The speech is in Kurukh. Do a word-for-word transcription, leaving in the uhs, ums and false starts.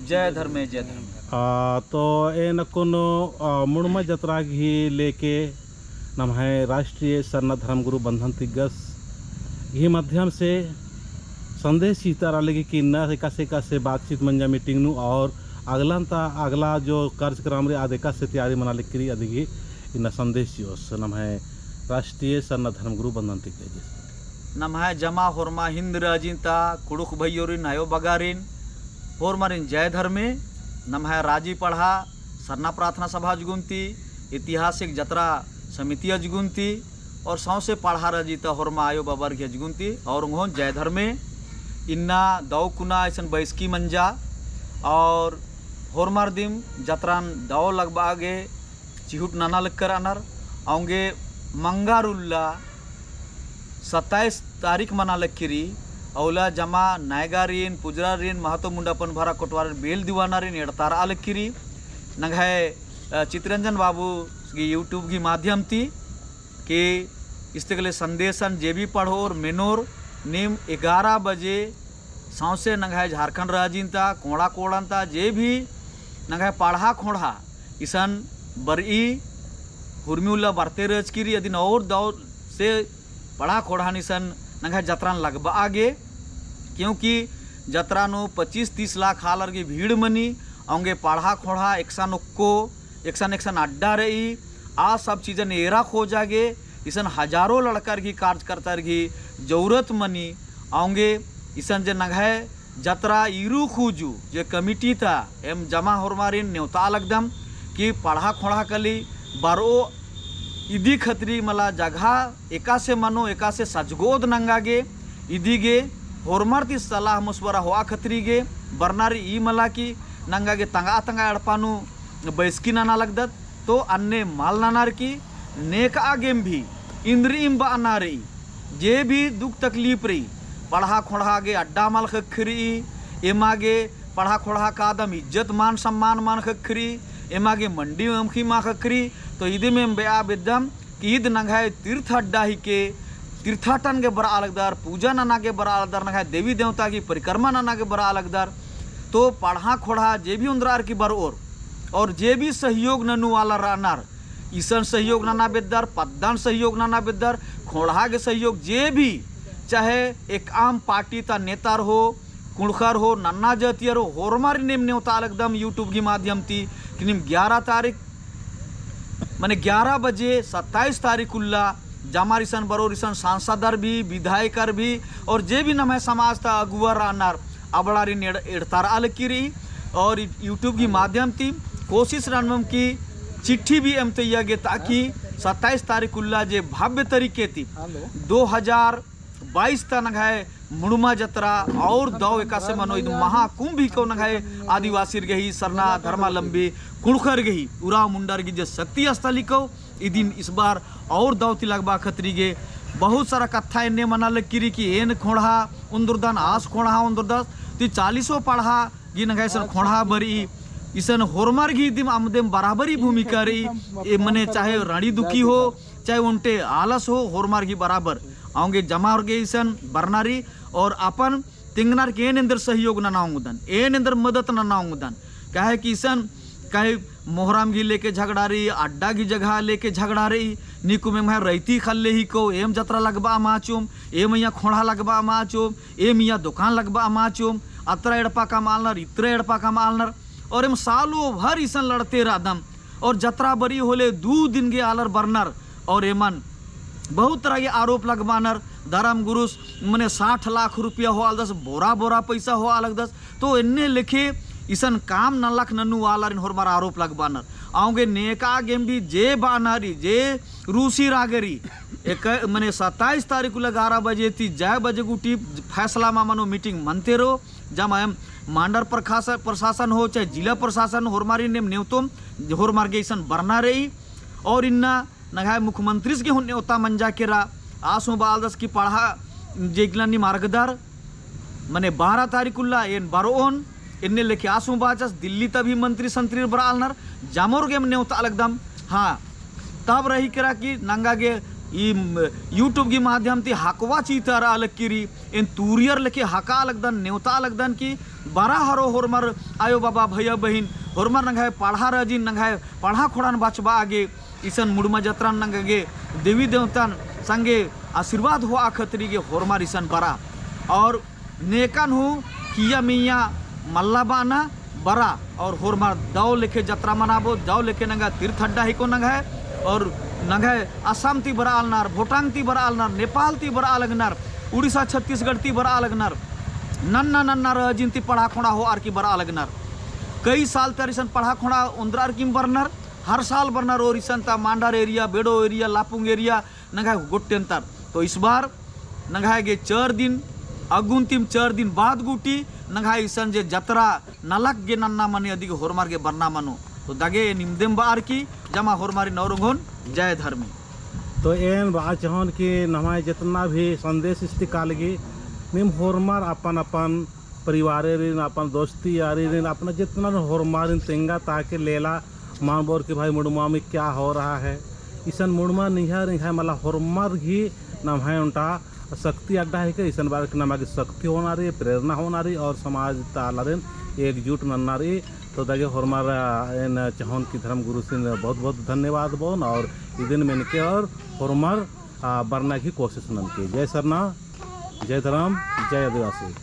जय धर्मे, जय धर्मे। आ, तो एन अक्कुन, आ, मुड़मा जतरा गही लेके नम्है राष्ट्रीय सरना धर्म गुरु बंधन तिग्गस गही माध्यम से संदेश चितारा लगी कि इन्ना एकासे एकासे बातचीत मंजा meeting नू और अगला ता अगला जो कार्यक्रम रई आद एकासे तैयारी मना लगी रई अदिगही इन्ना संदेश चिओस नम्है राष्ट्रीय सरना धर्म गुरु बंधन तिग्गस। नम्है जमा होरमा हिन्द राजिन ता कुँड़ुख़ भइयोरिन, अयो बगारिन, होरमारिन जय धर्मे। नम्है राजी पड़हा सरना प्रार्थना सभा अजगुन ती, ऐतिहासिक जतरा समिति अजगुन ती, और सौंसे पड़हा राजी ता होरमा अयो बबार गही अजगुन ती, और ओंगोन जय धर्मे। इन्ना दौ कुना इसन बैसकी मंजा, और होरमर दिम जतरान दौ लगबआ गे चिहुट नना लक्कर अनर। औंगे मंगर उल्ला सत्ताईस तारीख मना लक्की रई। औला जमा नायगारिन, पुजरारिन, महतो मुंडा पनभरा कोटवारिन बेल दीवानारिन एड़तारआ लक्की रई। नंग्है, अ, चितरंजन बाबू गही YouTube गही माध्यम ती कि इस्तेकले संदेशन जे भी पढ़ोर, मेनोर, नीम एगारह बजे सौंसे नंग्है झारखंड राजिन ता, कोड़ा कोड़न ता, जे भी नंग्है पड़हा खोंड़हा इसन बरई, हुरमी उल्ला बरते रहचकी रई, अदिन और दौ से पड़हा खोंड़हान इसन नंग्है जतरान लगबआ गे, क्योंकि जतरा नू पच्चीस तीस लाख आलर गही भीड़ मनी, औंगे पड़हा खोंड़हा एकसन ओक्को, एकसन एकसन अड्डा रई, आ सब चीजन एरा खोजा गे, इसन हजारों लड़कर गही कार्यकर्तर गही जरूरत मनी, औंगे इसन जे नंग्है जतरा ईरू खूजू जे कमिटी ता एम जमा होरमारिन नेवता लगदम कि पड़हा खोंड़हा कली बरओ इदी खतरी मला जगहा एकासे मनो एकासे सजगोद नंगा गे इदी गे होरमर ती सलाह मशवरा होआ खतरी गे बरना रई ई मला कि नंगा गे तंगआ तंगआ एड़पा नू बैसकी नना लगदत। तो अन्ने मल ननर की नेकआ गेम भी इन्द्रिइम बअना रई। जे भी दुख तकलीफ रई, पड़हा खोंड़हा गे अड्डा मल ख़क्खरी, एमा गे पड़हा खोंड़हा कादम इज्जत मान सम्मान मान ख़क्खरी, एमा गे मंडी अमख़ी मा ख़क्खरी। तो इदिम एम बेआ बेद्दम कि ईद नंग्है तीर्थ अड्डा हिके, तीर्थाटन गे बरआ लगदर, पूजा नना गे बरआ लगदर, नंग्है देवी देवता गही परिक्रमा नना गे बरआ लगदर। तो पड़हा खोंड़हा जे भी ओन्द्रअर की बरओर और जे भी सहयोग ननु वाला रअनर, इसन सहयोग नना बेद्दर, पद्दन सहयोग नना बेद्दर, खोंड़हा गे सहयोग जे भी, चाहे एकअम पार्टी ता नेतर हो, कुँड़ुख़र हो, नन्ना जातियर हो, होरमारिन एम नेवता लगदम YouTube गही माध्यम ती कि नीम ग्यारह तारीख, मने ग्यारह बजे सत्ताईस तारीख उल्ला जमार इसन बरओर इसन सांसदर भी, विधायकर भी और जे भी नम्है समाज ता अगुवर रअनर अबड़ारिन एड़-, एड़तारआ लक्की रई। और YouTube गही माध्यम ती कोशिश ननोम कि चिट्ठी भी एम तइया गे ताकि सत्ताईस तारीख उल्ला जे भव्य तरीके ती दो हजार बाईस ता नंग्है मुड़मा जतरा और दौ एकासे मनो ईद महाकुंभ हिको नंग्है आदिवासिर गही सरना धर्मालंबी कुँड़ुख़र गही उराँव मुंडर गही जे शक्ति स्थल हिको इदिन इस बार और दौ ती लगबआ खतरी गे बहुत सारा कत्था एन्ने मना लक्की रई कि एन खोंड़हा ओन्द्रदन आस खोंड़हा ओन्द्रदस ती चालीसो पड़हा गही नंग्है इसन खोंड़हा बरई, इसन होरमर गही दिम अमदेम बराबरी भूमिका रई। ए मने चाहे रंड़ी दुखी हो, चाहे ओन्टे आलस हो, होरमर गही बराबर। औंगे जमार गे इसन बरना रई और अपन तिंगनर के एन एन्देर सहयोग नना ओंगदन, एन एन्देर मदद नना ओंगदन। काहे कि इसन काहे मोहराम गही लेके झगड़ा रई, अड्डा गही जगह लेके झगड़ा रई, नीकुम एम्है रैती ख़ल्ले हिको, एम जतरा लगबआ माचुम, एम इया खोंड़हा लगबआ माचुम, एम इया दुकान लगबआ माचुम, अतरा एड़पा कमआ लगनर, इतरा एड़पा कमआ लगनर, और एम सालों भर इसन लड़ते रअदम, और जतरा बरई होले दू दिन गे आलर बरनर, और एमन बहुत तरह के आरोप लगबानर, धर्म गुरुस मने साठ लाख रुपया होआ लगदस, बोरा बोरा पैसा होआ लगदस, तो एन्ने लेखे इसन काम नलख नन्नू आलारिन होरमर आरोप लगबानर। औंगे नेका गेम भी जे बानरी, जे रूसी रागरी, एक, मने सत्ताईस तारीख उल्ला ग्यारह बजे ती जय बजे गुटी फैसला मा मनो meeting मनते रओ, जमा एम मांडर प्रखास-, प्रशासन हो, चाहे जिला प्रशासन, होरमारिन एम नेवतोम, होरमर गे इसन बरना रई, और इन्ना नंग्है मुख्यमंत्रीस गे हूँ नेवता मंजा केरा, आस हूँ बआलदस कि पड़हा जेगला नीम अरगदर, मने बारह तारीख उल्ला एन बरओन, एन्ने लेखे आस हूँ बाचस, दिल्ली ता भी मंत्री संत्री बरआलनर, जामोर गे एम नेवता लगदम। हाँ, तब रही केरा कि नंगा गे ई YouTube गी माध्यम ती हकवा चीता रआ लक्की रई, एन तूरियर लेखे हका लगदन, नेवता लगदन कि बरा हरो होरमर आयो बाबा भैया बहिन, होरमर नंग्है पड़हा रअजिन, नंग्है पड़हा खोंड़ान बचबआ गे इसन मुड़मा जतरन नंग्है गे देवी देवतन संगे आशीर्वाद होआ खतरी गे होरमर इसन बरा। और नेकन हूँ किया मिया मल्ला बाना बरा और होरमर दव लेखे जतरा मनाबो, दव लेखे नंगा तीर्थ अड्डा हिको नंग्है। और नंग्है असम ती बरआ लगनर, भूटान ती बरआ लगनर, नेपाल ती बरआ लगनर, उड़ीसा छत्तीसगढ़ ती बरआ लगनर, नन्ना नन्ना रअजिन ती पड़हा खोंड़ा होअर की बरआ लगनर। कई साल तर इसन पड़हा खोंड़ा ओन्द्रअर किम बरनर, हर साल बरनर और इसन ता मांडर area, बेड़ो area, लापुंग area, नंग्है गोट्टेन तर। तो इस बार नंग्है गे चार दिन, अगुन तिम चार दिन बाद गूटी नंग्है इसन जे जतरा नलख गे नन्ना मनी अदिगे होरमर गे बरना मनो। तो दगे एन इमदेम बअर की जमा होरमारिन और ओंगोन जय धर्मे। तो एन बआ चहोन कि नम्है जेतना भी संदेश इस्ती कालगी, नीम होरमर अपन अपन परिवारेरिन, अपन दोस्ती यारीरिन, अपना जेतना होरमारिन तेंगा ताके लेला, मानबोर कि भाई मुड़मा में क्या हो रहा है। इसन मुड़मा निंग्है निंग्है मला होरमर गही नम्है ओन्टा शक्ति अड्डा हिके, इसन बार कि नमा गे शक्ति होना रई, प्रेरणा होना रई और समाज ता आलारिन एकजुट नन्ना रई। तो दगे होरमर, आ, एन चहोन कि धर्म गुरुसिन बहुत बहुत धन्यवाद बओन और इदिन मेनके और होरमर, आ, बरना की कोशिश ननके। जय सरना, जय धर्म, जय आदिवासी।